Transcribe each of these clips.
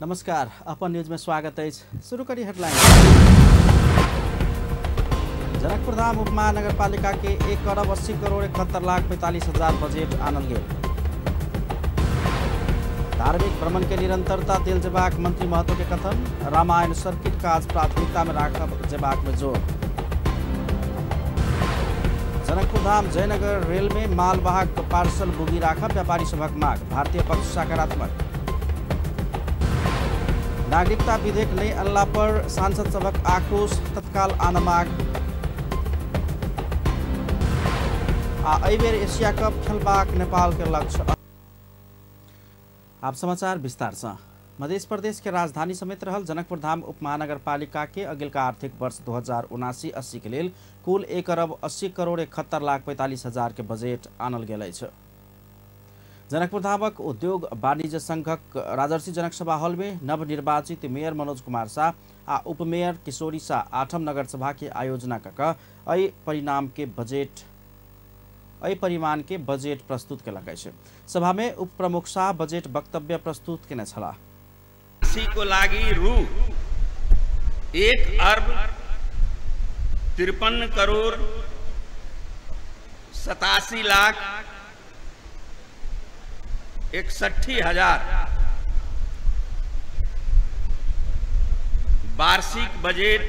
नमस्कार, अपन न्यूज में स्वागत है। शुरू करी हेडलाइन। जनकपुर धाम उपमहानगरपालिका के 1,80,71,45,000 बजेट आनल गेल। धार्मिक भ्रमण के निरंतरता देल जेबाक मंत्री महतो के कथन। रामायण सर्किट काज प्राथमिकता में राखब जेबाक में जोर। जनकपुर धाम जयनगर रेल में मालवाहक पार्सल बोगी राखब व्यापारी सभक मांग। भारतीय पक्ष सकारात्मक। नागरिकता विधेयक नहीं अनला पर सांसद सभक आक्रोश, तत्काल आन मांग। आ एहि बेर एशिया कप खेलबाक नेपाल के लक्ष्य। आप समाचार विस्तार से। मध्य प्रदेश के राजधानी समेत रहल जनकपुर धाम उपमहानगरपालिका के अगिलका आर्थिक वर्ष 2079-80 के लेल कुल 1,80,71,45,000 के बजेट आनल गेल अछि। जनकपुर धामक उद्योग वाणिज्य संघक राजर्षि जनक सभा हॉल में नवनिर्वाचित मेयर मनोज कुमार शाह आ उपमेयर किशोरी शाह आठम नगर सभा के आयोजना कऽ एहि परिमाण के बजेट प्रस्तुत केलक अछि। सभा में उप प्रमुख शाह बजेट वक्तव्य प्रस्तुत केने छलाह। को लागि रु 1,53,87,61,000 वार्षिक बजेट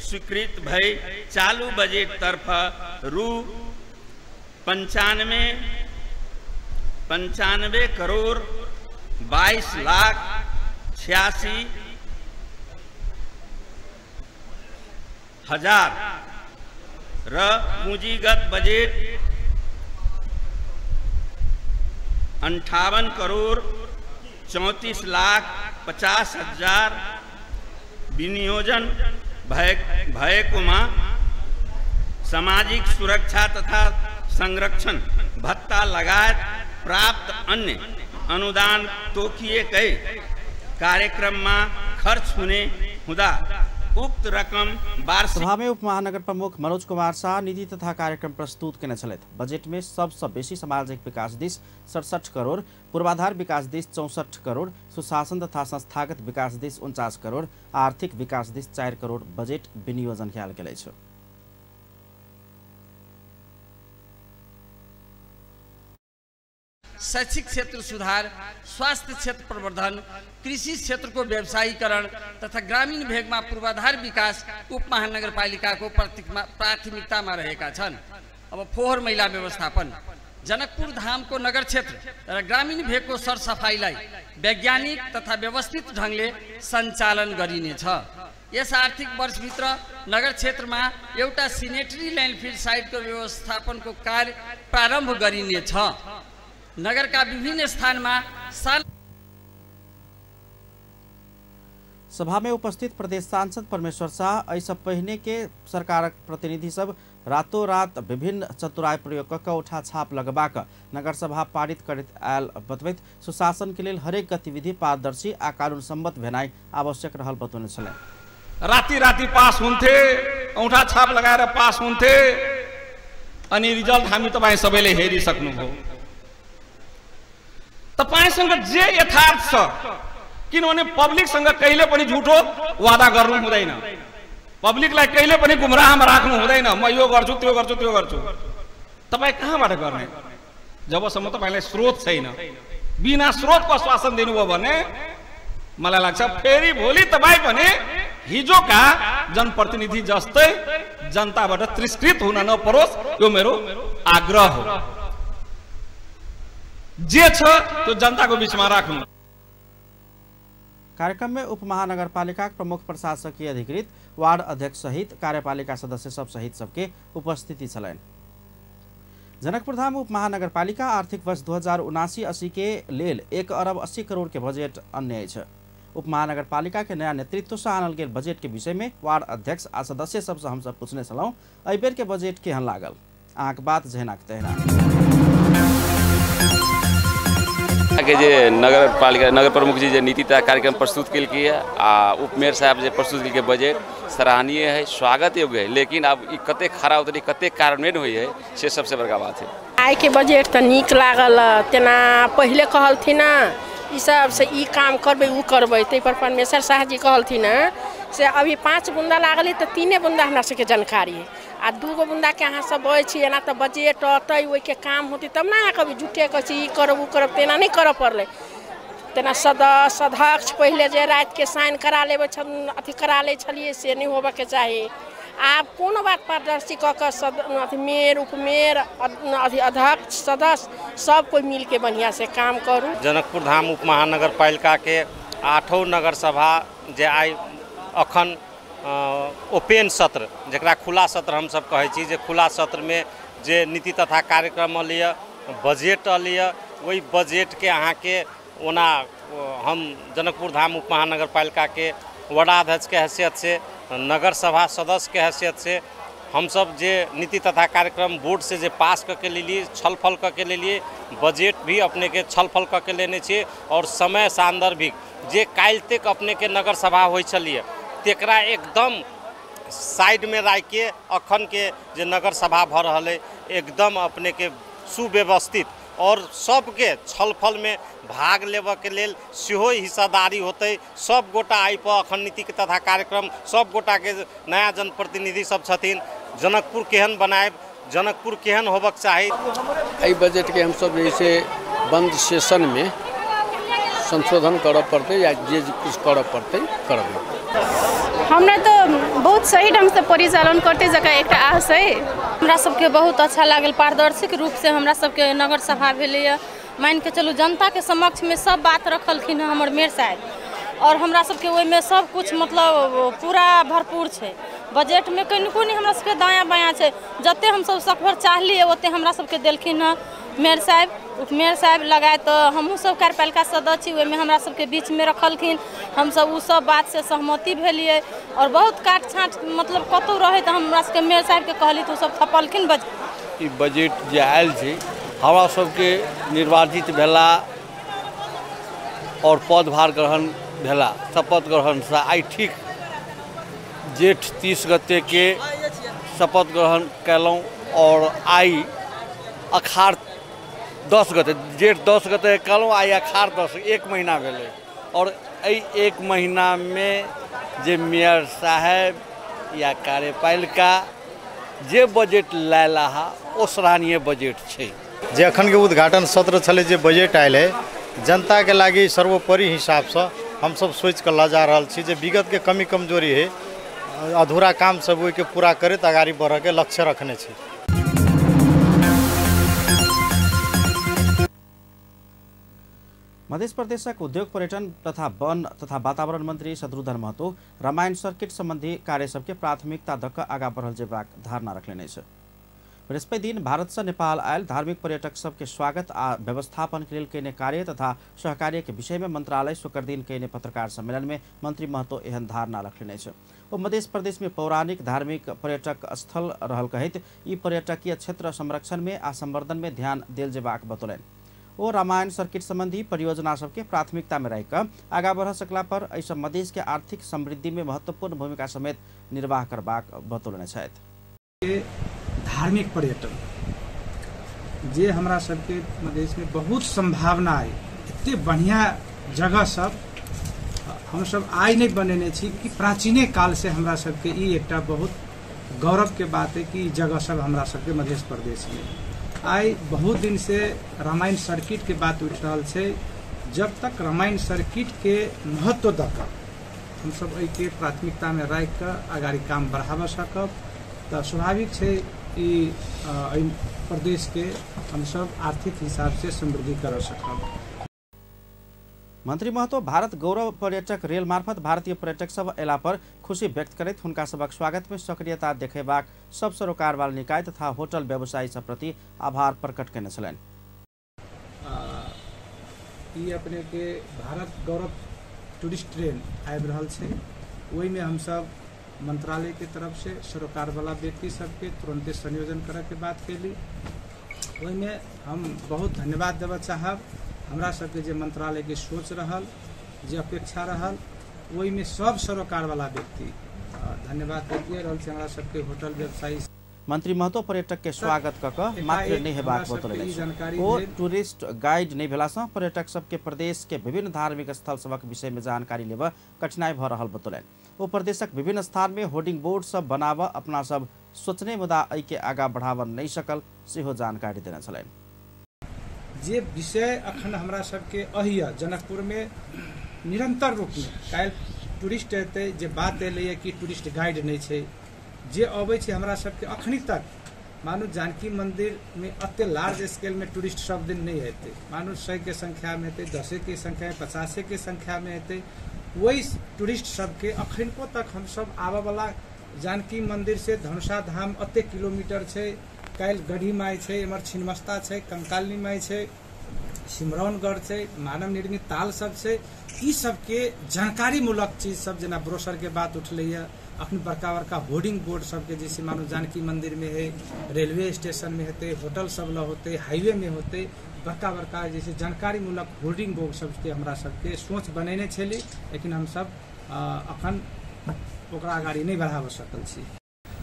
स्वीकृत भई चालू बजेट तर्फ रु 95,22,86,000 र पूंजीगत बजेट 58,34,50,000 विनियोजन भएकोमा सामाजिक सुरक्षा तथा संरक्षण भत्ता लगायत प्राप्त अन्य अनुदान तोकिएकै कार्यक्रममा खर्च हुने हुँदा उक्त रकम वार्षिक। सभा में उपमहानगर प्रमुख मनोज कुमार शाह नीति तथा कार्यक्रम प्रस्तुत केने छलथि। बजेट में सबसँ बेसी सामाजिक विकास this 67 crore, पूर्वाधार विकास this 64 crore, सुशासन तथा संस्थागत विकास this 49 crore, आर्थिक विकास this 4 crore budget विनियोजन कयल गेल अछि। शैक्षिक क्षेत्र सुधार, स्वास्थ्य क्षेत्र प्रवर्धन, कृषि क्षेत्रको व्यवसायीकरण तथा ग्रामीण भेगमा पूर्वाधार विकास उपमहानगरपालिकाको प्राथमिकतामा रहेका छन्। अब फोहोर मैला व्यवस्थापन। जनकपुर धामको नगर क्षेत्र र ग्रामीण भेगको सरसफाइलाई वैज्ञानिक तथा व्यवस्थित ढङ्गले सञ्चालन गरिनेछ। यस आर्थिक वर्षभित्र नगर क्षेत्रमा एउटा सिनेटरी ल्यान्डफिल साइटको व्यवस्थापनको कार्य प्रारम्भ गरिनेछ। नगर का विभिन्न स्थानमा सभा में उपस्थित प्रदेश सांसद परमेश्वर शाह एहिसँ पहिने के सरकारक प्रतिनिधि सब रातों रात विभिन्न चतुराई प्रयोग कऽ औठा छाप लगबाक नगरसभा पारित करैत आयल बतबैत सुशासन के लेल हरेक गतिविधि पारदर्शी आ कानून सम्मत भेनाइ आवश्यक रहल बतौने छलनि। राति राति पास हुन्थे, औठा छाप लगाएर पास हुन्थे अनि रिजल्ट हामी तपाईँ सबैले हेरिसक्नुभयो। तपाईसँग जे यथार्थ छ, किनभने पब्लिकसँग कहिले पनि झुटो वादा गर्नु हुँदैन, पब्लिकलाई कहिले पनि गुमराहमा राख्नु हुँदैन। म यो गर्छु, त्यो गर्छु, त्यो गर्छु, तपाईँ कहाँबाट गर्ने जबसम्म तपाईँलाई स्रोत छैन? बिना स्रोतको आश्वासन दिनुभयो भने मलाई लाग्छ फेरि भोलि तपाईँ पनि हिजोका जनप्रतिनिधि जस्तै जनताबाट तिरस्कृत हुन नपरोस्, यो मेरो आग्रह हो। जे छ त्यो जनताको बीचमा राख्नु। कार्यक्रम में उपमहानगरपालिका प्रमुख प्रशासकीय अधिकृत, वार्ड अध्यक्ष सहित कार्यपालिका सदस्य सब सहित सबके उपस्थिति छलनि। जनकपुर धाम उपमहानगरपालिका आर्थिक वर्ष 2079-80 के लेल 1,80,00,00,000 के बजेट अन्य अछि। उपमहानगरपालिका के नया नेतृत्व से आनल गेल बजेट के विषय में वार्ड अध्यक्ष आ सदस्य सबसे हम सब पूछने छलहुँ एहि बेर के बजेट केहन लागल। अहाँके बात जहिनाक तहिना। के जे नगर पालिका नगर प्रमुख जी जे नीति तथा कार्यक्रम प्रस्तुत केलकै आ उपमेयर साहब जे प्रस्तुत केलकै बजट सराहनीय है, स्वागत योग्य है, लेकिन अब ई कतेक खरा उतरी कतेक कार्यान्वयन होइ है से सबसे बड़का बात है। आइ के बजट तऽ नीक लागल। तेना पहिले कहलथिन ई सब से ई काम करबै ओ करबै। ताहिपर परमेश्वर शाह जी कहलथिन हँ से अभी 5 बुन्दा लागल तऽ 3 बुन्दा हमरा सबके जानकारी है आ 2 गो बुन्दाके अहाँ सब बजै छी, एना तऽ बजट अतै ओहिके काम होतै तब ने। अहाँ कभी झूठे कहै छी ई करब ओ करब, तेना नहि करऽ पड़लै। तेना सदस्य अध्यक्ष पहिले जे रातिके साइन करा लेबै अथी करा लै छलियै, से नहि होबऽके चाही। आब कोनो बात पारदर्शी कऽ कऽ अथी मेयर उपमेयर अथी अध्यक्ष सदस्य सब कोइ मिलके बढ़िआँ से काम करू। जनकपुर धाम उप महानगरपालिका के 8 नगर सभा जे आइ अखन ओपेन सत्र, जकरा खुला सत्र हमसब कहै छी, जे खुला सत्रमे जे नीति तथा कार्यक्रम अलिय, बजट अलिय, ओहि बजटके अहाँके ओना हम जनकपुर धाम उप महानगरपालिकाके वार्डाध्यक्षके हैसियतसँ, नगर सभा सदस्यके हैसियतसँ हमसब जे नीति तथा कार्यक्रम बोर्ड से जे पास करके लेलिए, छलफल करके लेलिए, बजट भी अपने के छलफल करके लेने छियै और समय सान्दर्भिक जे काल्हि तक अपने के नगर सभा होइ छलिए तेकरा एकदम साइडमे राखिके अखन के जे नगर सभा भऽ रहल है एकदम अपने के सुव्यवस्थित और सबके छलफल में भाग लेबऽके लेल सेहो हिस्सेदारी होतै। सब गोटा एहि पर अखन नीति तथा कार्यक्रम सब गोटाके नया जनप्रतिनिधि सब छथिन, जनकपुर केहन बनायब, जनकपुर केहन होबक चाही। एहि बजटके हमसब जे से बंद सेशन में संशोधन करऽ पड़तै या जे किछु करऽ पड़तै करबै। हमरा तऽ बहुत सही ढङ्गसँ परिचालन करतै जकाँ एकटा आश है। हमरा सबके बहुत अच्छा लागल, पारदर्शिक रूपसँ हमरा सबके नगर सभा भेलैए। मानिके चलू जनताके समक्षमे सब बात रखलखिन हँ हमर मेयर साहब, और हमरा सबके ओहिमे सब कुछ मतलब पूरा भरपूर छै। बजटमे कनिको नहि हमरा सबके दायाँ बायाँ छै, जते हमसब सकभर चाहलियै ओते हमरा सबके देलखिन हँ मेयर साहब, उपमेयर साहब लगाए। तऽ हमहूँ सब कार्यपालिका सदस्य छी, ओहिमे हमरा सबके बीचमे रखलखिन, हमसब ओ सब बातसँ सहमति भेलियै। और बहुत काट छाँट मतलब कतहु रहै तऽ हमरा सबके मेयर साहबके कहली तऽ ओसब थपलखिन। ई बजट जे आयल छै हमरा सबके निर्वाचित भेला और पदभार ग्रहण भेला, शपथ ग्रहणसँ आइ ठीक जेठ 30 गतेके शपथ ग्रहण कयलहुँ और आइ अखाड़ 10 गते, जेठ 10 गते कयलहुँ, आइ अखाड़ 10, 1 महीना भेलै। और एहि 1 महीनामे जे मेयर साहेब या कार्यपालिका जे बजट लायल हा ओ सराहनीय बजट छै। जे अखनके उद्घाटन सत्र छलै, जे बजट आयल है जनताके लागि सर्वोपरि हिसाबसँ हमसब सोचिके लऽ जा रहल छी जे विगतके कमी कमजोरी है, अधूरा काम सब ओहिके पूरा करैत अगाडि बढ़ऽके लक्ष्य रखने छी। मध्य प्रदेशक उद्योग पर्यटन तथा वन तथा वातावरण मंत्री शत्रुघ्न महतो रामायण सर्किट संबंधी कार्य सबके प्राथमिकता दऽ कऽ आगाँ बढ़ल जेबाक धारणा रखलेने अछि। बृहस्पति दिन भारत से नेपाल आयल धार्मिक पर्यटक सबके स्वागत आ व्यवस्थापन के लेल कयने कार्य तथा सहकार्य के विषय में मंत्रालय शुक्र दिन कयने पत्रकार सम्मेलन में मंत्री महतो एहन धारणा रखलेने अछि। ओ मध्य प्रदेश में पौराणिक धार्मिक पर्यटक स्थल रहल कहैत ई पर्यटकीय क्षेत्र संरक्षण में आ संवर्धन में ध्यान देल जेबाक बतौलनि। ओ रामायण सर्किट संबंधी परियोजना सबके प्राथमिकता में रहिकऽ आगाँ बढ़ सकला पर एहिसँ मधेश के आर्थिक समृद्धि में महत्वपूर्ण भूमिका समेत निर्वाह करबाक बतौलने छथि। धार्मिक पर्यटन जे हमरा सबके मधेश में बहुत संभावना है, एते बढ़िया जगह सब हमसब आइ नहीं बनेने छी कि प्राचीने काल से हमरा सबके ई एकटा बहुत गौरव के बात है कि जगह सब हमरा सबके मध्य प्रदेश में आइ बहुत दिन से रामायण सर्किट के बात उठि रहल छै। जब तक रामायण सर्किट के महत्व दऽ कऽ हमसब एहिके प्राथमिकता में राखि कऽ अगाडि काम बढ़ाबऽ सकब तऽ स्वाभाविक छै ई एहि प्रदेश के हमसब आर्थिक हिसाब से समृद्धि कर सकब। मंत्री महतो भारत गौरव पर्यटक रेल मार्फत भारतीय पर्यटक सब अयला पर खुशी व्यक्त करैत हुनका सबक स्वागत में सक्रियता देखेबाक सब सरोकारवाला निकाय तथा होटल व्यवसायी सब प्रति आभार प्रकट केने छलनि। ई अपने के भारत गौरव टूरिस्ट ट्रेन आबि रहल छै, ओहिमे हमसब मंत्रालय के तरफ से सरोकारवाला व्यक्ति सबके तुरंते संयोजन करऽ के बात कैली। ओहिमे हम बहुत धन्यवाद देबऽ चाहब। हमरा सबके जे मंत्रालय के सोच रहल, जे अपेक्षा रहल, ओहिमे सब सरोकारवाला व्यक्ति धन्यवाद दैतिए रहल छै। हमरा सबके होटल व्यवसायी मंत्री महतो पर्यटक के स्वागत क क मात्र नहि हेबाक बतौलनि। ओ टूरिस्ट गाइड नहि भेला सँ पर्यटक सबके प्रदेश के विभिन्न धार्मिक स्थल सभक विषय में जानकारी लेबऽ कठिनाई भऽ रहल बतौलनि। ओ प्रदेशक विभिन्न स्थान में होर्डिंग बोर्ड सब बनाबऽ अपना सब सोचने मुदा एहि के आगा बढ़ाबऽ नहि सकल सेहो जानकारी देने छलनि। जे विषय अखन हमरा सबके अहिया जनकपुर में निरंतर रूप में काल्हि टूरिस्ट एतै जे बात एलैए कि टूरिस्ट गाइड नहीं छै, जे अबै छै हमरा सबके अखनी तक मानू जानकी मंदिर में अते लार्ज स्केल में टूरिस्ट सब दिन नहीं एतै, मानू 100 के संख्या में एतै, 10 के संख्या में, 50 के संख्या में एतै। वही टूरिस्ट सबके अखनको तक हमसब आबऽवला जानकी मंदिर से धनुषा धाम अते किलोमीटर छै, काल्हि गढ़ी माई छै, एम्हर छिन्मस्ता छै, कंकालिनी माई छै, सिमरौनगढ़ छै, मानव निर्मित ताल सब छै, ई सबके जानकारीमूलक चीज सब जेना ब्रोशर के बात उठलैए, अखन बड़का बड़का होर्डिंग बोर्ड सबके जैसे मानू जानकी मंदिर में है, रेलवे स्टेशन में हेतै, होटल सब ल होतै, हाईवे में होतै, बड़का बड़का जैसे जानकारीमूलक होर्डिंग बोर्ड सबके हमरा सबके सोच बनेने छली, लेकिन हमसब अखन ओकरा अगाडि नहि बढ़ाबऽ सकल छी।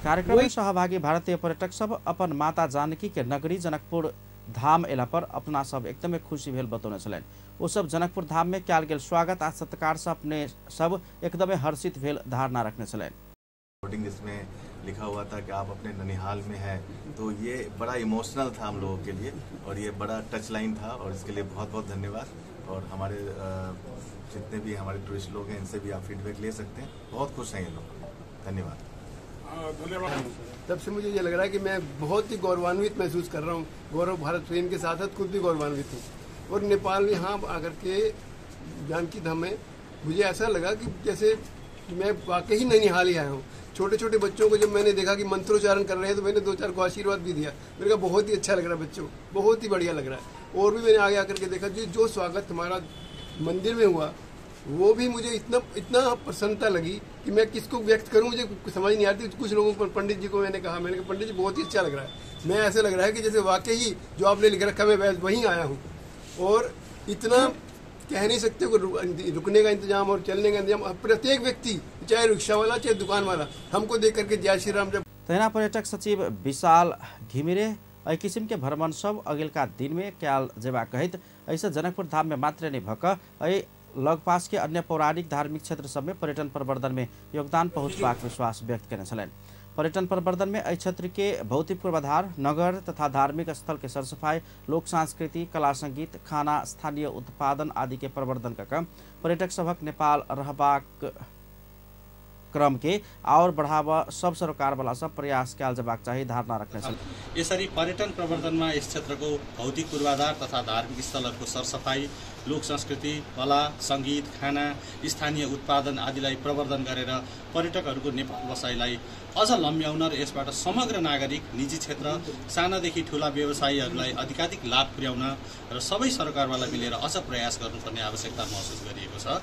कार्यक्रम में सहभागी भारतीय पर्यटक सब अपन माता जानकी के नगरी जनकपुर धाम एला पर अपना सब एकदमै खुशी भेल बतौने छलनि। ओ सब जनकपुर धाम में कयल गेल स्वागत आ सत्कार से अपने सब एकदमै हर्षित भेल धारणा रखने छलनि। होर्डिंग जिसमें लिखा हुआ था कि आप अपने ननिहाल में हैं, तो ये बड़ा इमोशनल था हम लोगों के लिए और ये बड़ा टच लाइन था और इसके लिए बहुत बहुत धन्यवाद। और हमारे जितने भी हमारे टूरिस्ट लोग हैं इनसे भी आप फीडबैक ले सकते हैं, बहुत खुश हैं ये लोग। धन्यवाद। तब से मुझे ये लग रहा है कि मैं बहुत ही गौरवान्वित महसूस कर रहा हूँ, गौरव भारत प्रेम के साथ साथ खुद भी गौरवान्वित हूँ। और नेपाल में यहाँ आकर के जानकी धाम में मुझे ऐसा लगा कि जैसे मैं वाकई ही ननिहाल ही आया हूँ। छोटे छोटे बच्चों को जब मैंने देखा कि मंत्रोच्चारण कर रहे हैं तो मैंने 2-4 को आशीर्वाद भी दिया। मेरे कहा बहुत ही अच्छा लग रहा है बच्चों, बहुत ही बढ़िया लग रहा है। और भी मैंने आगे आकर के देखा जो स्वागत हमारा मंदिर में हुआ वो भी मुझे इतना इतना प्रसन्नता लगी कि मैं किसको व्यक्त करूं मुझे समझ नहीं आती। कुछ लोगों पर पंडित जी को मैंने कहा, मैंने कहा पंडित जी बहुत ही अच्छा लग रहा है, मैं ऐसे लग रहा है कि जैसे वाकई ही जो आपने लिख रखा मैं वहीं आया हूँ। और इतना कह नहीं सकते रुकने का इंतजाम और चलने का इंतजाम, प्रत्येक व्यक्ति चाहे रिक्शा वाला चाहे दुकान वाला हमको देख करके जय श्री राम। जब तहिना पर्यटक सचिव विशाल घिमिरे एहि किसिम के भ्रमण सब अगिलका दिन में कयल जेबाक कहैत एहिसँ जनकपुर धाम में मात्र नहि भऽ कऽ एहि लगपास के अन्य पौराणिक धार्मिक क्षेत्र सब में पर्यटन प्रवर्धन में योगदान पहुँचबाक विश्वास व्यक्त केने छलनि। पर्यटन प्रवर्धन में एहि क्षेत्र के भौतिक पूर्वाधार, नगर तथा धार्मिक स्थल के सरसफाई, लोक संस्कृति, कला संगीत, खाना, स्थानीय उत्पादन आदि के प्रवर्धन कऽ पर्यटक सभक नेपाल रहबाक क्रम के और बढ़ावा सब सरकार वाला सब प्रयास कयल जेबाक चाही धारणा रखने छल। यसरी पर्यटन प्रवर्धनमा यस क्षेत्रको भौतिक पूर्वाधार तथा धार्मिक स्थलहरूको सरसफाई, लोक संस्कृति, कला, संगीत, खाना, स्थानीय उत्पादन आदिलाई प्रवर्धन गरेर पर्यटकहरूको नेपाल बसाइलाई अझ लम्ब्याउन र यसबाट समग्र नागरिक, निजी क्षेत्र, सानादेखि ठूला व्यवसायीहरूलाई अधिकाधिक लाभ पुर्याउन र सबै सरकारवाला मिलेर अझ प्रयास गर्नुपर्ने आवश्यकता महसुस गरिएको छ।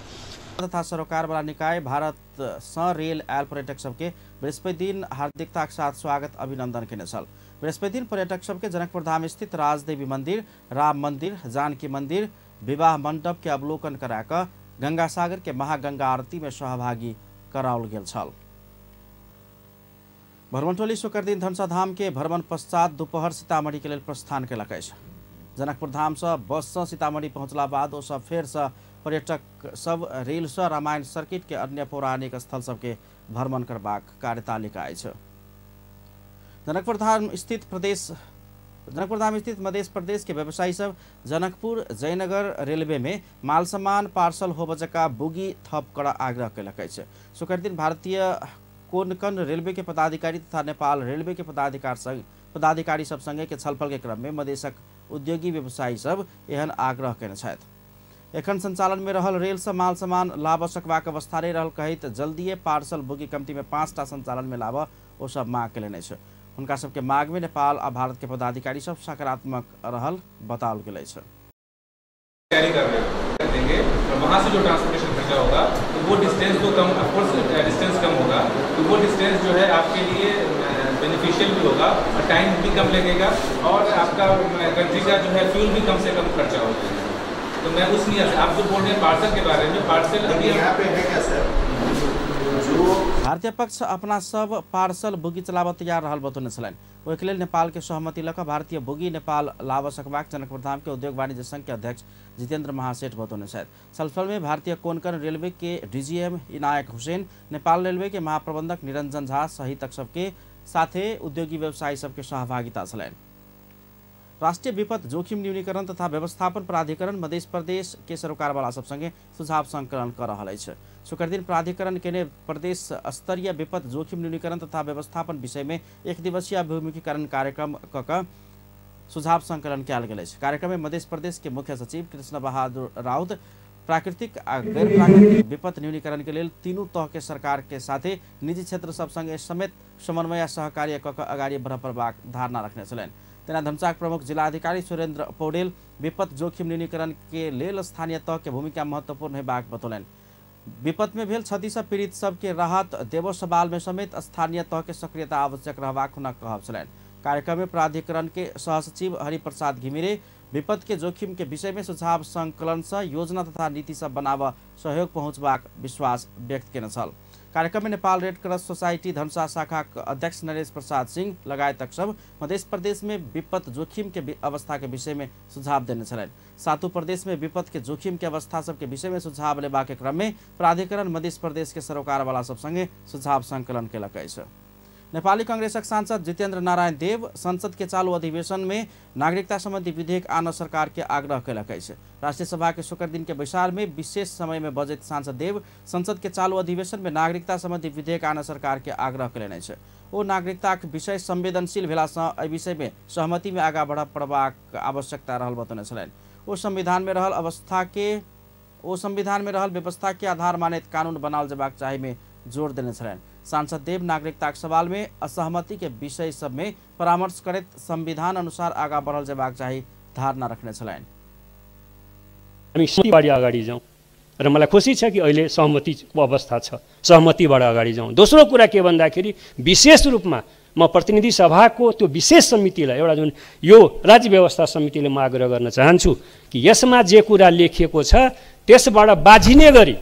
तथा सरोकारवाला निकाय भारत सँ रेल आयल पर्यटक सबके बृहस्पति दिन हार्दिकता के साथ स्वागत अभिनंदन केने छल। बृहस्पति दिन पर्यटक सबके जनकपुर धाम स्थित राजदेवी मंदिर, राम मंदिर, जानकी मंदिर, विवाह मंडप के अवलोकन करा कऽ गंगा सागर के महागंगा आरती में सहभागी कराओल गेल छल। भ्रमण टोली शुक्र दिन धनुषा धाम के भ्रमण पश्चात दोपहर सीतामढ़ी के लेल प्रस्थान केलक अछि। जनकपुर धाम से बस से सीतामढ़ी पहुँचला बाद ओ सब फेर से पर्यटक सब रेल से रामायण सर्किट के अन्य पौराणिक स्थल सबके भ्रमण करबाक कार्यतालिका अछि। जनकपुर धाम स्थित मध्य प्रदेश के व्यवसायी सब जनकपुर जयनगर रेलवे में माल सामान पार्सल होबऽ जका बुगी थप कर आग्रह केलक अछि। शुक्र दिन भारतीय कोनकन रेलवे के पदाधिकारी तथा नेपाल रेलवे के पदाधिकारी सब संगे के छलफल के क्रम में मधेशक उद्योगी व्यवसायी सब एहन आग्रह केने छथि। एखन संचालन में रहल रेल से माल सामान लाबऽ सकबाक अवस्था नहि रहल कहैत जल्दिए पार्सल बुगी कम्ती में 5टा संचालन में लाबऽ ओ सब मांग केलनि अछि। हुनका सबके मांग में नेपाल आ भारत के पदाधिकारी सब सकारात्मक रहल बताओल गेल अछि। तैयारी कर देंगे और वहाँ से जो ट्रांसपोर्टेशन खर्चा होगा तो वो डिस्टेंस तो कम, ऑफकोर्स डिस्टेंस कम होगा, तो वो डिस्टेंस जो है आपके लिए बेनिफिशियल भी होगा और टाइम भी कम लगेगा और आपका कंट्री का जो है फ्यूल भी कम से कम खर्चा हो जाएगा। तो मैं उस नियत से आप जो बोल रहे हैं पार्सल के बारे में, पार्सल अभी यहाँ पे है क्या सर? जो भारतीय पक्ष अपना सब पार्सल बोगी चलाबऽ तैयार रहल बतौने छलनि। ओहिके लेल नेपाल के सहमति लऽ कऽ भारतीय बोगी नेपाल लाबऽ सकबाक जनकपुरधाम के उद्योग वाणिज्य संघ के अध्यक्ष जितेंद्र महासेठ बतौने छथि। छलफल में भारतीय कोंकण रेलवे के डीजीएम इनायक हुसैन, नेपाल रेलवे के महाप्रबंधक निरंजन झा सहितक सबके साथे उद्योगी व्यवसायी सबके सहभागिता छलनि। राष्ट्रिय विपद जोखिम न्यूनीकरण तथा व्यवस्थापन प्राधिकरण मध्य प्रदेश के सरोकारवाला सब संगे सुझाव संकलन कर रहल अछि। शुक्रदिन प्राधिकरण केने प्रदेश स्तरीय विपद जोखिम न्यूनीकरण तथा व्यवस्थापन विषय में एक दिवसीय अभिमुखीकरण कार्यक्रम क सुझाव संकलन कयल गेल अछि। कार्यक्रम में मध्य प्रदेश के मुख्य सचिव कृष्ण बहादुर राउत प्राकृतिक आ गैर प्राकृतिक विपद न्यूनीकरण के लेल तीनू तह के सरकार के साथे निजी क्षेत्र सब संगे समेत समन्वय सहकार्य क अगाडि बढ़ पड़बाक धारणा रखने छलनि। तेना धनुषाक प्रमुख जिलाधिकारी सुरेंद्र पौडेल विपद जोखिम न्यूनीकरण के लेल स्थानीय तह के भूमिका महत्वपूर्ण हेबाक बतौलनि। विपद में भेल क्षति से पीड़ित सबके राहत देबो सवाल में समेत स्थानीय तह के सक्रियता आवश्यक रहबाक हुनक कहब छलनि। कार्यक्रम में प्राधिकरण के सहसचिव हरिप्रसाद घिमिरे विपद के जोखिम के विषय में सुझाव संकलन से योजना तथा नीति सब बनाव सहयोग पहुँचबाक विश्वास व्यक्त केने छल। कार्यक्रम में Nepal red cross society Dhanusha शाखा अध्यक्ष नरेश प्रसाद सिंह लगायतक सब मध्य प्रदेश में विपद जोखिम के अवस्था के विषय में सुझाव देने छलनि। सातों प्रदेश में विपद के जोखिम के अवस्था सबके विषय में सुझाव लेबाक के क्रम में प्राधिकरण मध्य प्रदेश के सरोकारवाला सब संगे सुझाव संकलन केलक अछि। नेपाली कांग्रेसक सांसद जितेंद्र नारायण देव संसद के चालू अधिवेशन में नागरिकता संबंधी विधेयक आन सरकार के आग्रह केलक अछि। राष्ट्रीय सभा के शुक्र दिन के बैसार में विशेष समय में बजैत सांसद देव संसद के चालू अधिवेशन में नागरिकता संबंधी विधेयक आन सरकार के आग्रह केलनि अछि। ओ नागरिकताक विषय संवेदनशील भेलासँ एहि विषय में सहमति में आगा बढ़ पड़बाक आवश्यकता रहल बतौने छलनि। ओ संविधान में रहल अवस्था के ओ संविधान में रहल व्यवस्था के आधार मानैत कानून बनाओल जेबाक चाही में जोर देने छलनि। सांसद देव नागरिकताक सवाल में असहमति के विषय सब में परामर्श करैत संविधान अनुसार आगा बढ़ल जेबाक चाही धारणा रखने छलनि। हामी सहमतिबाट अगाडि जाउँ र मलाई खुसी छ कि अहिले सहमतिको अवस्था छ, सहमतिबाट अगाडि जाउँ। दोस्रो कुरा के भन्दाखेरि विशेष रूपमा म प्रतिनिधि सभाको त्यो विशेष समितिलाई एउटा जुन यो राज्य व्यवस्था समितिले म आग्रह गर्न चाहन्छु कि यसमा जे कुरा लेखिएको छ त्यसबाट बाझिने गरी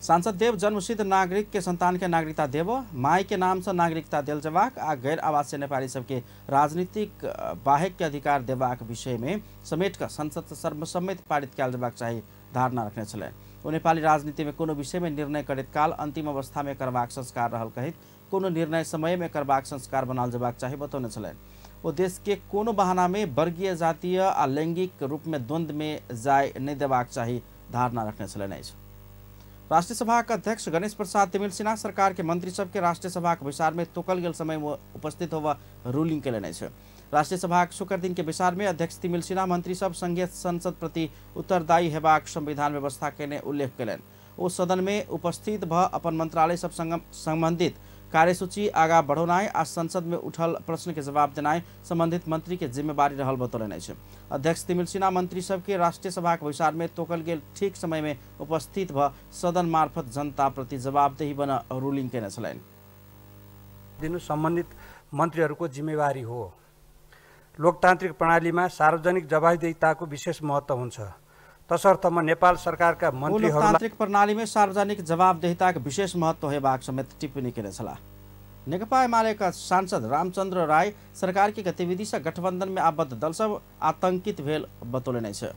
सांसद देव जन्मसिद्ध नागरिक के संतान के नागरिकता देव, my के नाम से नागरिकता देल जेबाक आ गैर आवासीय नेपाली सबके राजनीतिक बाहेक के अधिकार देबाक विषय में समेट कऽ संसद से सर्वसम्मति पारित कयल जेबाक चाही धारणा रखने छलनि। ओ नेपाली राजनीति में कोनो विषय में निर्णय करैत काल अंतिम अवस्था में करबाक संस्कार रहल कहैत कोनो निर्णय समय में करबाक संस्कार बनाल जेबाक चाही बतौने छलनि। ओ देश के कोनो बहाना में वर्गीय, जातीय आ लैंगिक रूप में द्वंद्व में जाय नहि देबाक चाही धारणा रखने छलनि अछि। राष्ट्रीय सभा के अध्यक्ष गणेश प्रसाद तिमिल सिन्हा सरकार के मंत्री सबके राष्ट्रीय सभा के बैसार में तोकल गेल समय में उपस्थित होबऽ रूलिंग केलनि अछि। राष्ट्रीय सभा के शुक्र दिन के बैसार में अध्यक्ष तिमिल सिन्हा मंत्री सब संघीय संसद प्रति उत्तरदायी हेबाक संविधान व्यवस्था केने उल्लेख केलनि। ओ सदन में उपस्थित भ अपन मंत्रालय सब संबंधित कार्यसूची आगा बढ़ौनाइ आ संसद में उठल प्रश्न के जवाब देनाइ संबंधित मंत्री के जिम्मेवारी रहल बतौलनि अछि। अध्यक्ष तिमिल सिन्हा मंत्री सबके राष्ट्रीय सभा के बैसार में तोकल गेल ठीक समय में उपस्थित भ सदन मार्फत जनता प्रति जवाबदेही बन रूलिंग केने छलनि। दिनु सम्बन्धित मन्त्रीहरूको जिम्मेवारी हो। लोकतान्त्रिक प्रणालीमा सार्वजनिक जवाबदेहिताको विशेष महत्व हुन्छ। तसर्थ म नेपाल सरकारका मन्त्रीहरूलाई लोकतान्त्रिक प्रणाली में सार्वजनिक जवाबदेहिताको विशेष महत्व हेबाक समेत टिप्पणी केने छलाह। नेकपा एमालेका सांसद रामचंद्र राय सरकार की गतिविधि से गठबंधन में आबद्ध दल सब आतंकित भेल बतौलनि अछि।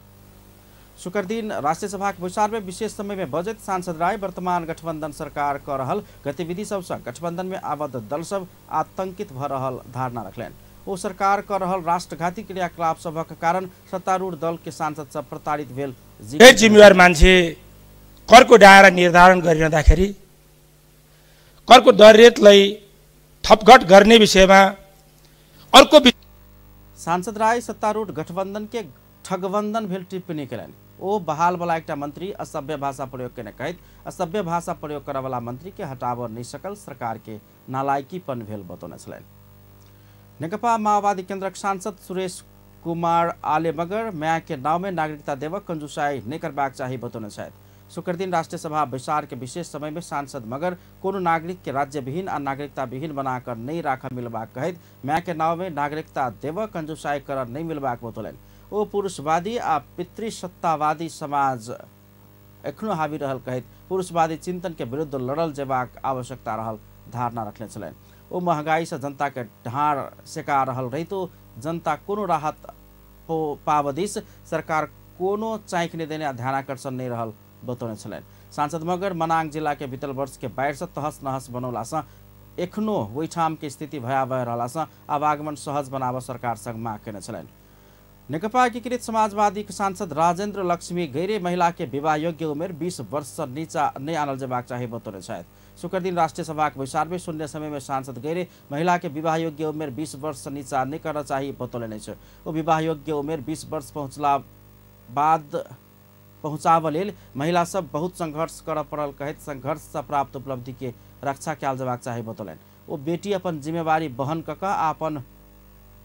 शुक्रदिन राष्ट्रीय सभा के बैसार में विशेष समय में बजैत सांसद राय वर्तमान गठबंधन सरकार क रहल गतिविधि सबसँ गठबंधन में आबद्ध दल सब आतंकित भ रहल धारणा रखलनि। ओ सरकार क रहल राष्ट्रघाती क्रियाकलाप सभक कारण सत्तारूढ़ दल के सांसद सब प्रताड़ित भेल। गैर जिम्मेवार मान्छे करको दायरा निर्धारण गरिरहँदाखेरि करको दर रेटलाई थपघट गर्ने विषयमा अर्को सांसद राय सत्तारूढ़ गठबंधन के ठगबंधन भेल टिप्पणी केलनि। ओ बहाल वाला एकटा मंत्री असभ्य भाषा प्रयोग केने कहैत असभ्य भाषा प्रयोग करऽ वाला मंत्री के हटाबऽ नहि सकल सरकार के नालायकीपन भेल बतौने छलनि। नेकपा माओवादी केंद्रक सांसद सुरेश कुमार आले मगर माय के नाव में नागरिकता देवक कंजूसाई नहि करबाक चाही बतौने छथि। शुक्रदिन राष्ट्रीय सभा बैसार के विशेष समय में सांसद मगर कोनो नागरिक के राज्यविहीन आ नागरिकता विहीन बनाकर नहीं राख मिलबाक कहैत माय के नाव में नागरिकता देवक कंजूसाई कर नहीं मिलबाक बतौलनि। ओ पुरुषवादी आ पितृसत्तावादी समाज एखनो हावी रहल कहैत पुरुषवादी चिंतन के विरुद्ध लड़ल जेबाक आवश्यकता रहल धारणा रखने छलनि। ओ महंगाई से जनता के ढाँड़ सेका रहल रहितो जनता कोनो राहत पावदिस सरकार कोनो चाँख नहि देने आ ध्यानाकर्षण नहीं रहल बतौने छलनि। सांसद मगर मनाङ जिला के बीतल वर्ष के बाढ़ि से तहस नहस बनौला से एखनो ओहिठाम के स्थिति भयावह रहला से आवागमन सहज बनाव सरकार संग माग केने छलनि। नेकपा एकीकृत समाजवादी सांसद राजेंद्र लक्ष्मी गैरे महिला के विवाह योग्य उमेर 20 वर्ष से नीचा नहीं आनल जेबाक चाही बतौने छथि। शुक्र दिन राष्ट्रिय सभाक बैसार में शून्य समय में सांसद गैरे महिला के विवाह योग्य उमेर 20 वर्ष से नीचा नहीं करना चाही बतौलनि अछि। ओ विवाह योग्य उमेर 20 वर्ष पहुँचला बाद पहुँचाबऽ लेल महिला सब बहुत संघर्ष करऽ पड़ल कहैत संघर्ष से प्राप्त उपलब्धि के रक्षा कयल जेबाक चाही बतौलनि। ओ बेटी अपन जिम्मेवारी वहन कऽ कऽ आ अपन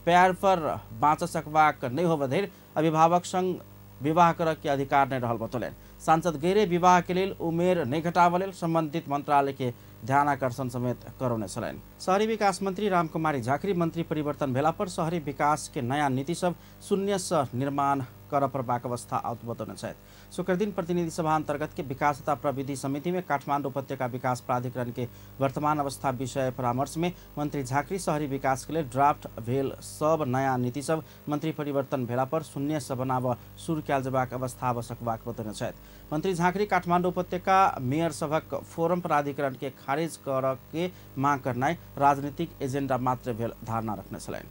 पैर पर बाँच सकबाक नहि होबऽ धरि अभिभावक संग विवाह करऽ के अधिकार नहीं रहल बतौलनि। सांसद गैरे विवाह के लेल उमेर नहीं घटाबऽ लेल संबंधित मंत्रालय के ध्यानाकर्षण समेत करौने छलनि। शहरी विकास मंत्री रामकुमारी झाँक्री मंत्री परिवर्तन भेला पर शहरी विकास के नयाँ नीति सब शून्य से निर्माण करऽ पड़बाक अवस्था आओत बतौने छथि। शुक्र दिन प्रतिनिधि सभा अंतर्गत के विकास तथा प्रविधि समिति में काठमांडू उपत्यका विकास प्राधिकरण के वर्तमान अवस्था विषय परामर्श में मंत्री झाँक्री शहरी विकास के लिए ड्राफ्ट भेल सब नयाँ नीति सब मंत्री परिवर्तन भेला पर शून्य से बनाब शुरू कयल जेबाक अवस्था आबऽ सकबाक बतौने छथि। मंत्री झाँक्री काठमांडू उपत्यका मेयर सभक फोरम प्राधिकरण के खारिज करऽ के मांग करनाइ राजनीतिक एजेंडा मात्र भेल धारणा रखने छलनि।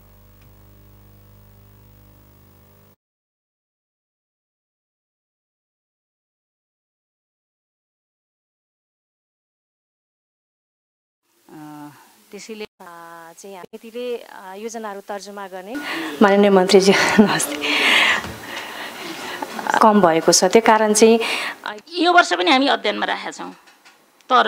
त्यसैले चाहिँ यतिले योजनाहरू तर्जुमा गर्ने माननीय मन्त्रीजी नमस्ते कम भएको छ, त्यो कारण चाहिँ यो वर्ष पनि हामी अध्ययनमा राखेका छौँ। तर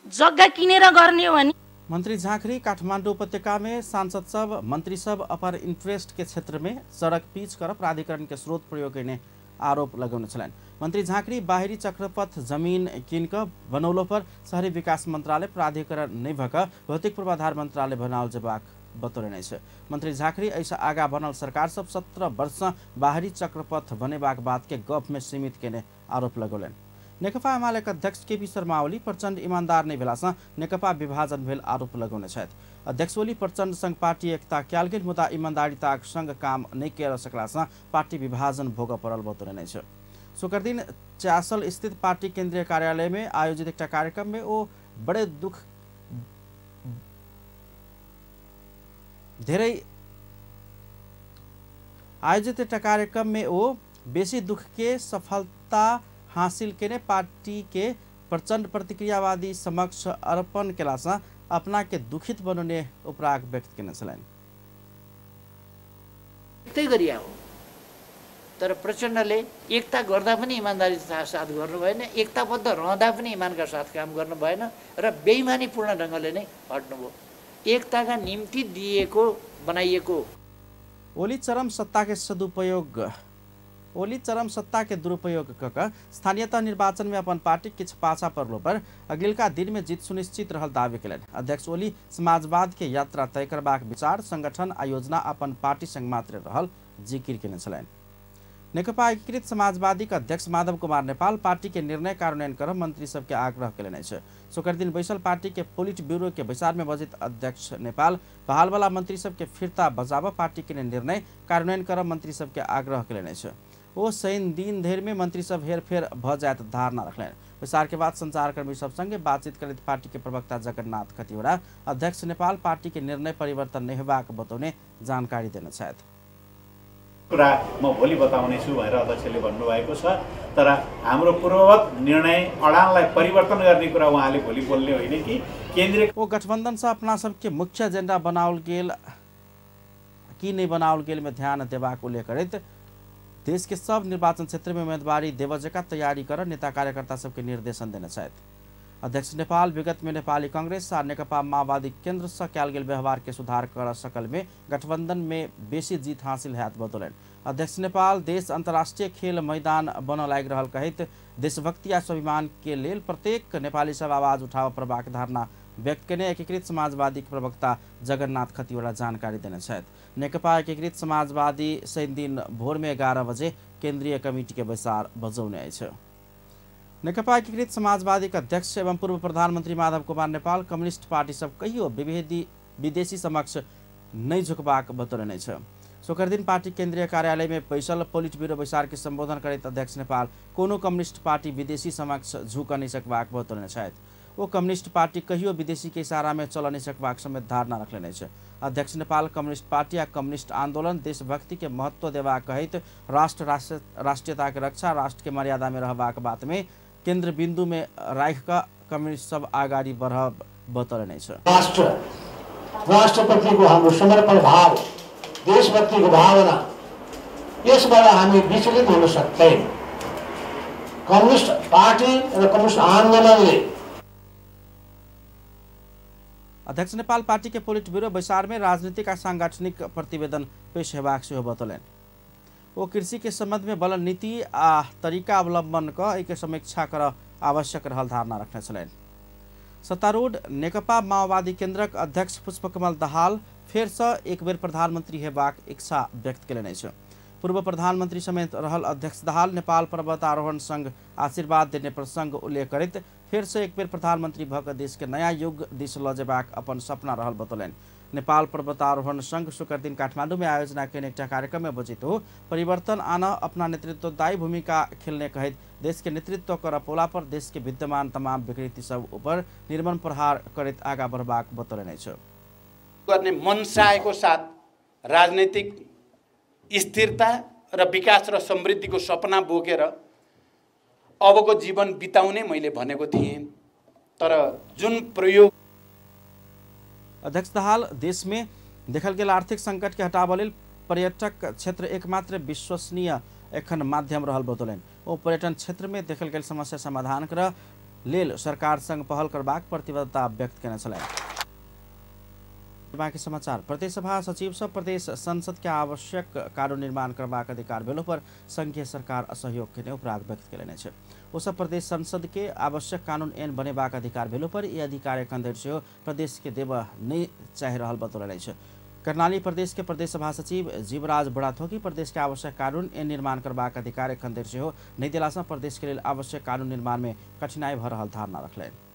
जग्गा किनेर गर्ने हो भने मंत्री झाँक्री काठमांडू उपत्यका में सांसद सब मंत्री सब अपर इंटरेस्ट के क्षेत्र में सड़क पीच कर प्राधिकरण के स्रोत प्रयोग करने आरोप लगौने छलनि। मंत्री झाँक्री बाहरी चक्रपथ जमीन किन कऽ बनौलो पर शहरी विकास मंत्रालय प्राधिकरण नहि भऽ कऽ भौतिक पूर्वाधार मंत्रालय बनाओल जेबाक बतौलनि अछि। मंत्री झाँक्री एहिसँ आगा बनल सरकार सब 17 वर्षसँ बाहरी चक्रपथ बनेबाक बात के गप में सीमित केने आरोप लगौलनि। नेकपा एमाले के अध्यक्ष केपी शर्मा ओली प्रचण्ड ईमानदार नहीं भेलासँ नेकपा विभाजन भेल आरोप लगौने छथि। अध्यक्ष ओली प्रचण्ड संग पार्टी एकता कयल गेल मुदा ईमानदारिताक संग काम नहि कऽ सकलासँ पार्टी विभाजन भोगऽ पड़ल बतौलनि अछि। शुक्र दिन चासल स्थित पार्टी केंद्रीय कार्यालय में आयोजित एक कार्यक्रम में ओ बड़े दुख धेरै आयोजित एक कार्यक्रम में ओ बेसी दुख के सफलता हासिल केने पार्टी के प्रचंड प्रतिक्रियावादी समक्ष अर्पण केलासँ अपना के दुखित बनौने उपराग व्यक्त केने छलनि। त्यही गरिया हो, तर प्रचण्डले एकता गर्दा पनि इमान्दारीका साथ गर्नु भएन, एकताबद्ध रहँदा पनि इमानका साथ काम गर्नु भएन र बेइमानीपूर्ण ढङ्गले नै हट्नुभयो। एकताका निम्ति दिएको बनाइएको ओली चरम सत्ता के सदुपयोग ओली चरम सत्ता के दुरुपयोग कऽ स्थानीय तह निर्वाचन में अपन पार्टी किछु पाछा पड़लो पर अगिलका दिन में जीत सुनिश्चित रहल दावी केलनि। अध्यक्ष ओली समाजवाद के यात्रा तय करबाक विचार संगठन आ योजना अपन पार्टी संग मात्र रहल जिकिर केने छलनि। नेकपा एकीकृत समाजवादी के अध्यक्ष माधव कुमार नेपाल पार्टी के निर्णय कार्यान्वयन कर मंत्री सबके आग्रह केलनि अछि। शुक्र दिन बैसल पार्टी के पोलिट ब्यूरो के बैसार में बजैत अध्यक्ष नेपाल बहालवाला मंत्री सबके फिर्ता बजाबऽ पार्टी के निर्णय कार्यान्वयन कर मंत्री सबके आग्रह केलनि अछि। ओ शनि दिन धरि में मंत्री सब हेरफेर भऽ जायत धारणा रखलनि। बैसार के बाद संचारकर्मी सब संगे बातचीत करैत पार्टी के प्रवक्ता जगन्नाथ खतिवड़ा अध्यक्ष नेपाल पार्टी के निर्णय परिवर्तन नहि होबाक बतौने जानकारी देने छथि। कुरा म भोलि बताउने छु भनेर अध्यक्षले भन्नुभएको छ, तर हाम्रो पूर्ववत निर्णय अडानलाई परिवर्तन गर्ने कुरा उहाँले भोलि बोल्ने होइन कि केन्द्रीय ओ गठबंधन से अपना सबके मुख्य एजेंडा बनाओल गेल कि नहीं बनाओल गेल में ध्यान देबाक उल्लेख करैत देश के सब निर्वाचन क्षेत्र में उम्मीदवारी देबऽ जकाँ तैयारी कर नेता कार्यकर्ता सबके निर्देशन देने छथि। अध्यक्ष नेपाल विगत में नेपाली कांग्रेस आ नेकपा माओवादी केंद्र से कयल गेल व्यवहार के सुधार कर सकल में गठबंधन में बेसी जीत हासिल हैत बतौलनि। अध्यक्ष नेपाल देश अंतर्राष्ट्रीय खेल मैदान बनऽ लागि रहल कहैत देशभक्ति आ स्वाभिमान के लेल प्रत्येक नेपाली सब आवाज उठाबऽ पड़बाक धारणा व्यक्त केने एकीकृत समाजवादी प्रवक्ता जगन्नाथ खतिवड़ा जानकारी देने छथि। नेकपा एकीकृत समाजवादी शनिदिन भोर में 11 बजे केंद्रीय कमिटी के बैसार बजौने अछि। नेकपा एकीकृत समाजवादी के अध्यक्ष एवं पूर्व प्रधानमंत्री माधव कुमार नेपाल कम्युनिस्ट पार्टी सब कहियो विदेशी समक्ष नहीं झुकबाक बतौने अछि। शुक्र दिन पार्टी केंद्रीय कार्यालय में बैसल पोलिट ब्यूरो बैसार के संबोधन करैत अध्यक्ष नेपाल कोनो कम्युनिस्ट पार्टी विदेशी समक्ष झुक नहीं सकबाक बतौने छथि। ओ कम्युनिस्ट पार्टी कहियो विदेशी के इशारा में चल नहीं सकबाक समेत धारणा रखने अछि। अध्यक्ष नेपाल कम्युनिस्ट पार्टी आ कम्युनिस्ट आंदोलन देशभक्ति के महत्व देबाक कहैत राष्ट्रीयता के रक्षा, राष्ट्र के मर्यादा में रहबाक बात में केंद्र बिंदु में राखि कऽ कम्युनिस्ट सब अगाडि बढ़ब बतौने अछि। राष्ट्रप्रतिको हाम्रो समर्पण भाव, देशभक्तिको भावना, यसबाट हामी विचलित हुन सक्दैन। कम्युनिस्ट पार्टी र कम्युनिस्ट आन्दोलनले अध्यक्ष नेपाल पार्टी के पोलिट ब्यूरो बैसार में राजनीतिक आ सांगठनिक प्रतिवेदन पेश हेबाक सेहो बतौलनि। ओ कृषि के संबंध में बल नीति आ तरीका अवलंबन क एहि के समीक्षा कर आवश्यक रहल धारणा रखने छलनि। सत्तारूढ़ नेकपा माओवादी केंद्रक अध्यक्ष पुष्पकमल दाहाल फेरसँ एक बेर प्रधानमंत्री हेबाक इच्छा व्यक्त केलनि अछि। पूर्व प्रधानमंत्री समेत रहल अध्यक्ष दाहाल नेपाल पर्वतारोहण संघ आशीर्वाद देने प्रसंग उल्लेख करैत फेरसँ एक बेर प्रधानमंत्री भऽ कऽ देश के नया युग दिस लऽ जेबाक अपन सपना रहल बतौलनि। नेपाल पर्वतारोहण संघ शुक्र दिन काठमांडू में आयोजना केने एकटा कार्यक्रम में बजैत हो परिवर्तन आन अपना नेतृत्वदायी भूमिका खेलने कहैत देश के नेतृत्व कर पौला पर देश के विद्यमान तमाम विकृति सब ऊपर निर्मम प्रहार करैत आगा बढ़बाक बतौलनि अछि। गर्ने मनसायको साथ राजनीतिक स्थिरता र विकास र समृद्धिको सपना बोकेर अबको जीवन बिताउने मैले भनेको थिएँ, तर जुन प्रयोग अध्यक्ष दाहाल देश में देखल गेल आर्थिक संकट के हटाबऽ लेल पर्यटक क्षेत्र एकमात्र विश्वसनीय एखन माध्यम रहल बतौलनि। ओ पर्यटन क्षेत्र में देखल गेल समस्या समाधान कर लेल सरकार संग पहल करबाक प्रतिबद्धता व्यक्त केने छलनि। बाकी समाचार। प्रदेश सभा सचिव सब प्रदेश संसद के आवश्यक कानून निर्माण करबाक अधिकार भेलो पर संघीय सरकार असहयोग केने उपराग व्यक्त केलनि अछि। ओ सब प्रदेश संसद के आवश्यक कानून ऐन बनेबाक अधिकार भेलो पर ई अधिकार एखन धरि सेहो प्रदेश के देबऽ नहि चाहि रहल बतौलनि अछि। कर्णाली प्रदेश के प्रदेश सभा सचिव जीवराज बुढाथोकी प्रदेश के आवश्यक कानून ऐन निर्माण करबाक अधिकार एखन धरि सेहो नहि देलासँ प्रदेश के लेल आवश्यक कानून निर्माण में कठिनाई भऽ रहल धारणा रखलनि।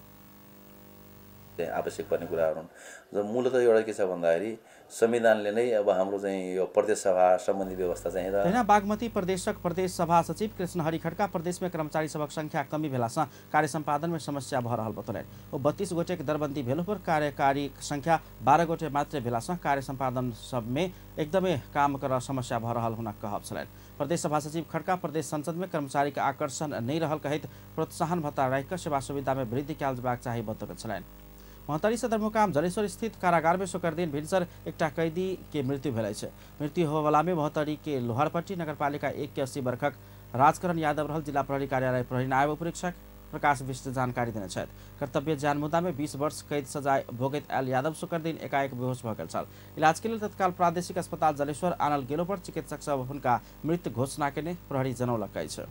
आवश्यक पर्ने कुराहरू हुन् र मूलत एउटा के छ भन्दाखेरि संविधानले नै अब हाम्रो चाहिँ यो प्रदेश सभा सम्बन्धी व्यवस्था चाहिँ र तहिना बागमती प्रदेशक प्रदेश सभा सचिव कृष्णहरि खड्का प्रदेश में कर्मचारी सभक संख्या कमी भेलासँ कार्य सम्पादन में समस्या भऽ रहल बतौलनि। ओ 32 गोटेक दरबन्दी भेलो पर कार्यकारी संख्या 12 गोटे मात्रै भेलासँ कार्य सम्पादन सबमे एकदमै काम कर समस्या भऽ रहल हुनक कहब छलनि। प्रदेश सभा सचिव खड्का प्रदेश संसद में कर्मचारी के आकर्षण नहि रहल कहैत प्रोत्साहन भत्ता राखि कऽ सेवा सुविधा में वृद्धि कयल जेबाक चाही बतौने छलनि। महोत्तरी सदरमुकाम जलेश्वर स्थित कारागार में शुक्र दिन भिनसर एकटा कैदी के मृत्यु भेल अछि। मृत्यु होबयवला में महोत्तरी के लोहारपट्टी नगरपालिका 1 के 80 वर्षक राजकरण यादव रहल जिला प्रहरी कार्यालय प्रहरी नायब उपरीक्षक प्रकाश विष्ट जानकारी देने छथि। कर्तव्य जान मुद्दा में 20 वर्ष कैद सजाय भोगैत आयल यादव शुक्र दिन एकाएक बेहोश भऽ गेल छल। इलाज के लेल तत्काल प्रादेशिक अस्पताल जलेश्वर आनल गेलो पर चिकित्सक सब हुनका मृत घोषणा केने प्रहरी जनौलक अछि।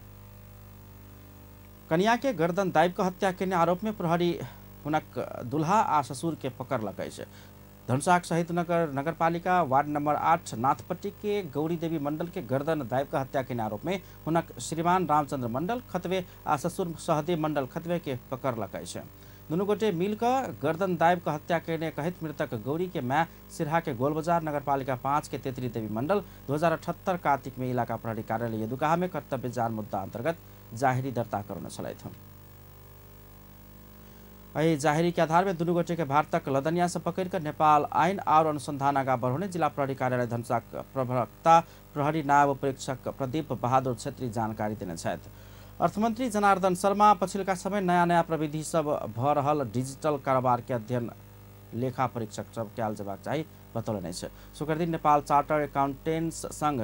कनिया के गर्दन दाबि कऽ हत्या केने आरोप में प्रहरी हुनक दुल्हा आ ससुर के पकड़लक अछि। धनुषाक शहीद नगर नगरपालिका वार्ड नंबर 8 नाथपट्टी के गौरी देवी मंडल के गर्दन दाबि कऽ हत्या के आरोप में हुनक श्रीमान रामचंद्र मंडल खतवे आ ससुर सहदेव मंडल खतवे के पकड़लक अछि। दुनू गोटे मिलकर गर्दन दाबि कऽ हत्या केने कहैत मृतक गौरी के my Siraha के गोलबाजार नगरपालिका 5 के तेतरी देवी मंडल 2078 कार्तिक में इलाका प्रहरी कार्यालय यदुकाहा में कर्तव्य जान मुद्दा अंतर्गत जाहिरी दर्ता करौने छलथि। एहि जाहिरी के आधार में दुनू गोटे के भारतक लदनिया से पकड़िकऽ नेपाल आइन और अनुसंधान आगा बढ़ौने जिला प्रहरी कार्यालय धनुषाक प्रवक्ता प्रहरी नायब उपरीक्षक प्रदीप बहादुर छेत्री जानकारी देने छथि। अर्थमंत्री जनार्दन शर्मा पछिलका समय नया नया प्रविधि सब भऽ रहल डिजिटल कारोबार के अध्ययन लेखा परीक्षक सब कयल जेबाक चाही बतौलनि अछि। शुक्रदिन नेपाल चार्टर एकाउंटेंट्स संघ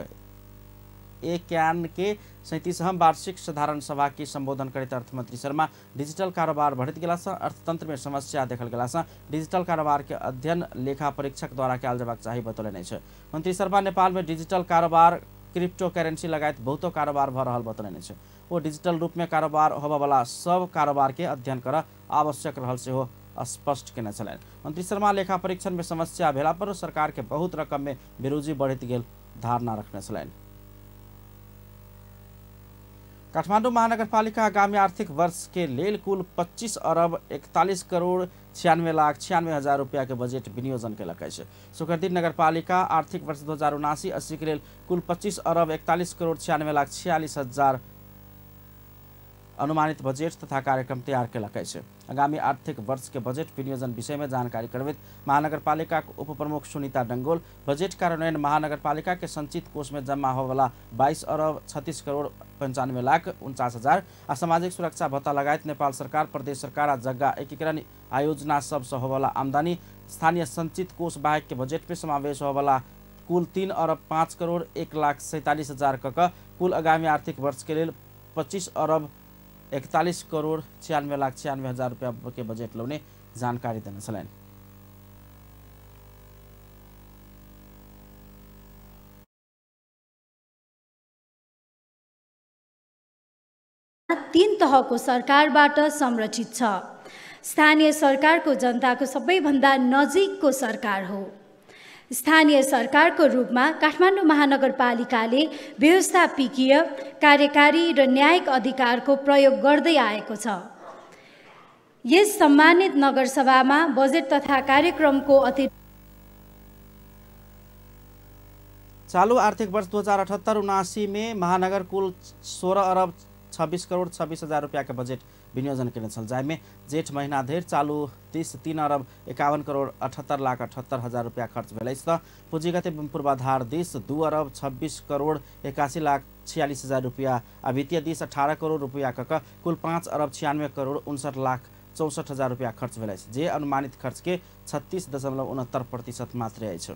एक्यान के 37वां वार्षिक साधारण सभा के संबोधन करैत अर्थमंत्री शर्मा डिजिटल कारोबार बढ़ैत गेलासँ अर्थतंत्र में समस्या देखल गेलासँ डिजिटल कारोबार के अध्ययन लेखा परीक्षक द्वारा कयल जेबाक चाही बतौलनि अछि। मंत्री शर्मा नेपाल में डिजिटल कारोबार क्रिप्टो करेंसी लगायत बहुतो कारोबार भऽ रहल बतौलनि अछि। ओ डिजिटल रूप में कारोबार होबयवला सब कारोबार के अध्ययन कर आवश्यक रहल सेहो स्पष्ट केने छलनि। मंत्री शर्मा लेखा परीक्षण में समस्या भेला पर सरकार के बहुत रकम में बेरोजी बढ़ैत गेल धारणा रखने छलनि। काठमाडौँ महानगरपालिका आगामी आर्थिक वर्ष के लेल कुल 25 अरब 41 करोड़ 96 लाख 96 हजार रुपया के बजेट विनियोजन केलक अछि। शुक्रदिन नगरपालिका आर्थिक वर्ष 2079-80 के लेल कुल 25 अरब 41 करोड़ 96 लाख 46 हजार अनुमानित बजेट तथा कार्यक्रम तैयार केलक अछि। आगामी आर्थिक वर्ष के बजेट विनियोजन विषय में जानकारी करबैत महानगरपालिका के उप प्रमुख सुनीता डंगोल बजेट कार्यान्वयन महानगरपालिका के संचित कोष में जमा होवला 22 अरब 36 करोड़ 95 लाख 49 हजार आ सामाजिक सुरक्षा भत्ता लगायत नेपाल सरकार, प्रदेश सरकार आ जग्गा एकीकरण आयोजना सबसँ होवला आमदानी स्थानीय संचित कोष बाहेक के बजेट में समावेश होवला कुल 3 अरब 5 करोड़ 1 लाख 47 हजार क कुल आगामी आर्थिक वर्ष के लेल 25 अरब 41 करोड़ 96 लाख 96 हजार रुपया के बजेट लौने जानकारी देने छलनि। तीन तहको सरकारबाट संरचित छ। स्थानीय सरकारको जनताको सबैभन्दा नजिकको सरकार हो। स्थानीय सरकारको रूपमा काठमाडौँ महानगरपालिकाले व्यवस्थापकीय, कार्यकारी र न्यायिक अधिकारको प्रयोग गर्दै आएको छ। यस सम्मानित नगरसभामा बजेट तथा कार्यक्रमको अतिरिक्त चालू आर्थिक वर्ष 2078-79 में महानगर कुल 16 अरब 26 करोड़ 26 हजार रुपया के बजेट विनियोजन केने छल, जाहिमे जेठ महीना धरि चालू 3 अरब 51 करोड़ 78 लाख 78 हजार रुपया खर्च भेल अछि। त पूंजीगत एवं पूर्वाधार दिस 2 अरब 26 करोड़ 81 लाख 46 हजार रुपया आ वित्तीय दिस 18 करोड़ रुपया क कुल 5 अरब 96 करोड़ 59 लाख 64 हजार रुपया खर्च भेल अछि, जे अनुमानित खर्च के 36.69% मात्रै अछि।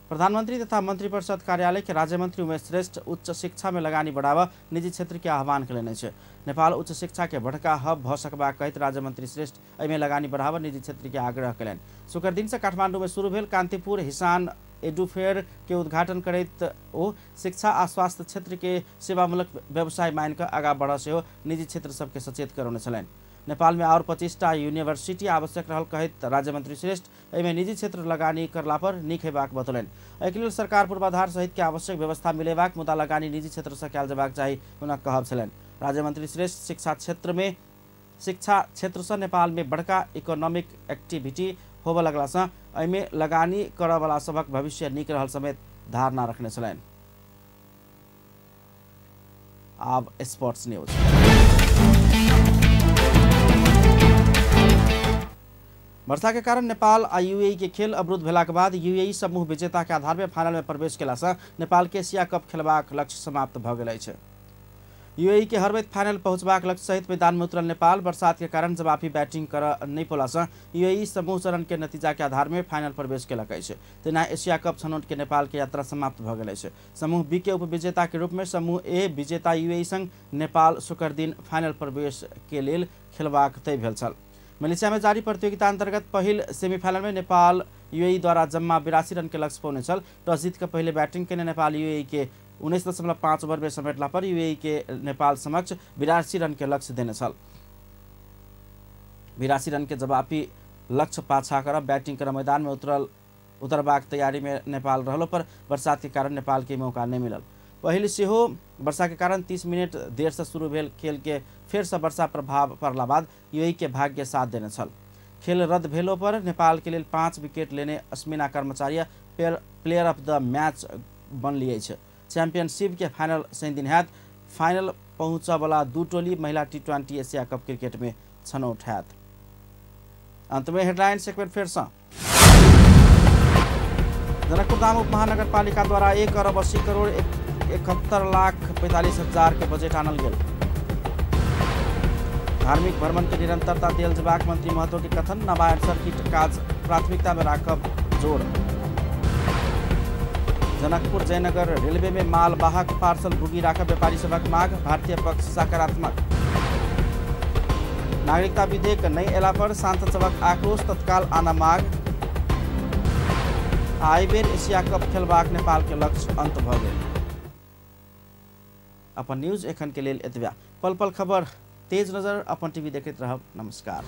प्रधानमंत्री तथा मंत्रिपरिषद कार्यालय के राज्यमंत्री उमेश श्रेष्ठ उच्च शिक्षा में लगानी बढ़ावा निजी क्षेत्र के आह्वान कयलनि अछि। नेपाल उच्च शिक्षा के बड़का हब भ सकबाक कहैत राज्यमंत्री श्रेष्ठ एहिमे लगानी बढ़ावा निजी क्षेत्र के आग्रह कयलनि। शुक्र दिन से काठमांडू में शुरू भेल कांतिपुर हिसान एडुफेयर के उद्घाटन करैत ओ शिक्षा आ स्वास्थ्य क्षेत्र के सेवामूलक व्यवसाय मानि कऽ आगाँ बढ़ सेहो निजी क्षेत्र सबके सचेत करौने छलनि। नेपाल में और 25टा यूनिवर्सिटी आवश्यक रहल कहैत राज्यमंत्री श्रेष्ठ एहिमे निजी क्षेत्र लगानी करला पर नीक हेबाक बतौलनि। एहिके लेल सरकार पूर्वाधार सहित के आवश्यक व्यवस्था मिलेबाक मुदा लगानी निजी क्षेत्र से कयल जेबाक चाही हुनक कहब छलनि। राज्यमंत्री श्रेष्ठ शिक्षा क्षेत्र से नेपाल में बड़का इकोनॉमिक एक्टिविटी होबय लगला से एहिमे लगानी करऽवला सभक भविष्य नीक रहल समेत धारणा रखने छलनि। आब स्पोर्ट्स न्यूज। वर्षा के कारण नेपाल आ यूएई के खेल अवरुद्ध भेलाक बाद यूएई समूह विजेता के आधार पर फाइनल में प्रवेश केला से नेपाल के एशिया कप खेलबाक लक्ष्य समाप्त भ गेल अछि। यूएई के हरबैत फाइनल पहुंचबाक लक्ष्य सहित मैदान में उतरल नेपाल बरसात के कारण जवाबी बैटिंग कर नहीं पौला से यूएई समूह चरण के नतीजा के आधार में फाइनल प्रवेश केलक अछि। तहिना एशिया कप छनौट के नेपाल के यात्रा समाप्त भ गेल अछि। समूह बी के उपविजेता के रूप में समूह ए विजेता यूएई संग नेपाल शुक्र दिन फाइनल प्रवेश के लेल खेलबाक तय भेल छल। मलेशिया में जारी प्रतियोगिता अंतर्गत पहिल सेमीफाइनल में नेपाल यूएई द्वारा जम्मा 82 रन के लक्ष्य पौने छल। टॉस जीत के पहले बैटिंग केने नेपाल यूएई के 19.5 ओवर में समेटला पर यूएई के नेपाल समक्ष 82 रन के लक्ष्य देने छल। 82 रन के जवाबी लक्ष्य पाछा कर बैटिंग कर मैदान में उतरबाक तैयारी में नेपाल रहलो पर बरसात के कारण नेपाल के मौका नहीं मिलल। पहले सेहो वर्षा के कारण 30 मिनट देर से शुरू भेल खेल के फेर से वर्षा प्रभाव पड़ला बाद यूएई के भाग्य साथ देने छल। खेल रद्द भेलो पर नेपाल के लेल 5 विकेट लेने Asmina Karmacharya player of the match बनली अछि। चैंपियनशिप के फाइनल शनि दिन हैत। फाइनल पहुँचऽवला 2 टोली महिला T20 Asia cup cricket में छनौट हैत। अंत में हेडलाइन सेगमेंट फेर से। जनकपुरधाम उप महानगरपालिका द्वारा 1 अरब 80 करोड़ 71 लाख 45 हजार के बजट आनल गेल। धार्मिक भ्रमण के निरंतरता देल जेबाक मंत्री महतो के कथन, नवायन सर्किट काज प्राथमिकता में राखब जोर। जनकपुर जयनगर रेलवे में मालवाहक पार्सल बुगी राखब व्यापारी सभक मांग, भारतीय पक्ष सकारात्मक। नागरिकता विधेयक नहीं एला पर सांसद सभक आक्रोश, तत्काल आना मांग। एहि बेर एशिया कप खेलबाक नेपाल के लक्ष्य अंत भ गेल। अपन न्यूज एखन के लेल एतबे। पल पल खबर तेज नजर अपन टीवी देखैत रहब। नमस्कार।